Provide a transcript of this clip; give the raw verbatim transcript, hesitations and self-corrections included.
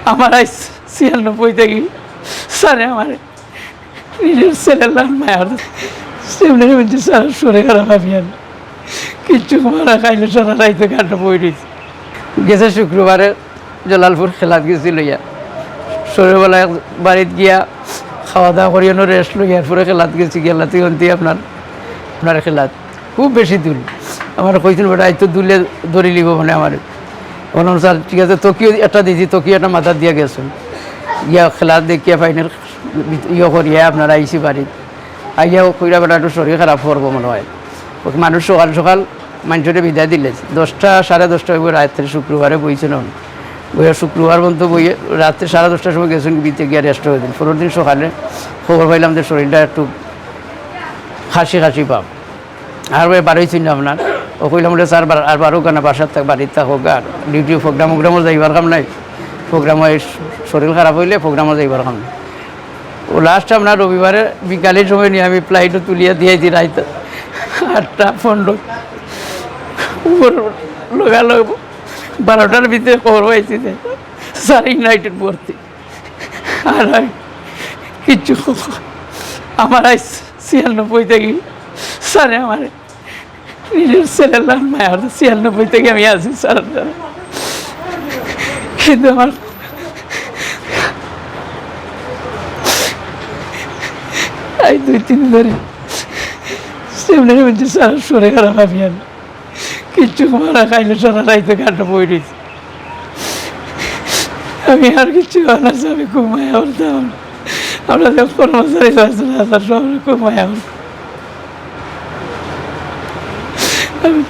আমার আইজ ছিয়ানব্বই থাকি স্যারে আমার নিজের ছেলের লান মায়া অর। সেমনে বলছি, "স্যার, শরীর খারাপ, আমি আর কিচ্ছু খাওয়া না খাইলে সারা রাইতে কান্ড বই রয়েছে।" গেছে শুক্রবারে জালালপুর খেলাত গেছিল ইয়া। শরীরবেলায় বাড়িত গিয়া খাওয়া দাওয়া করি, অনো রেস্ট লই, এরপরে খেলাত গেছি, খেলাতে অন্তি আপনার, আপনার খেলাত খুব বেশি দুল। আমার কইছিল, "বেটা, এই তো দুলে ধরি লিব মানে আমার।" বললাম, "স্যার, ঠিক আছে, তকিও একটা দিছি, তকিও একটা মাথাত দিয়া গেছে।" ইয়া খেলা দেখিয়া ফাইনাল ইয়ে করিয়া আপনারা আইছি বাড়িত। আইয়াও কইরা বেটা একটু শরীর খারাপ করবো মনে হয়। ও মানুষ সকাল সকাল মানুষরে বিদায় দিলে দশটা, সাড়ে দশটা হইব রাত্রে, শুক্রবারে বইছে না। বইয়া শুক্রবার পর্যন্ত বইয়ে রাত্রে সাড়ে দশটার সময় গেছেন বিতে গিয়া রেস্ট হয়ে দিন। পরের দিন সকালে খবর পাইলাম যে শরীরটা একটু খাসি খাসি পাব। আর ওই বারোই চিন্তা আপনার, ও কইলাম বলে, "স্যার, বার-, আর বারো কেন, বাসার থাক, বাড়ির থাক হোক, আর ডিউটি প্রোগ্রাম উগ্রামও যাইবার কাম নাই, প্রোগ্রামও এই শরীর খারাপ হইলে প্রোগ্রামও যাইবার কাম নাই।" ও লাস্ট আপনার রবিবারে বিকালের সময় নিয়ে আমি ফ্লাইটও তুলিয়া দিয়েছি রাইত আটটা পনেরো। ওর লগালগ বারোটার ভিতরে খবর পাইছি যে স্যার ইউনাইটেড ভর্তি। আর আমি কিচ্ছু, আমার আইজ ছিয়ানব্বই থাকি স্যারে আমার নিজের ছেলের লাল মায়া অর, ছিয়ানব্বই থাকি আমি আছি স্যার। কিন্তু আমার এই দুই তিন ধরে সেমনে বলছে, "স্যার, শরীর খারাপ, আমি আর কিচ্ছু খাওয়া না খাইলে সারা রাইতে কান্ড বই রয়েছে।" আমি আর কিচ্ছু খাওয়া না, আমি খুব মায়া করতাম। আমরা যে কর্মচারী আছেন, আমরা সব খুব মায়া করতাম। আমি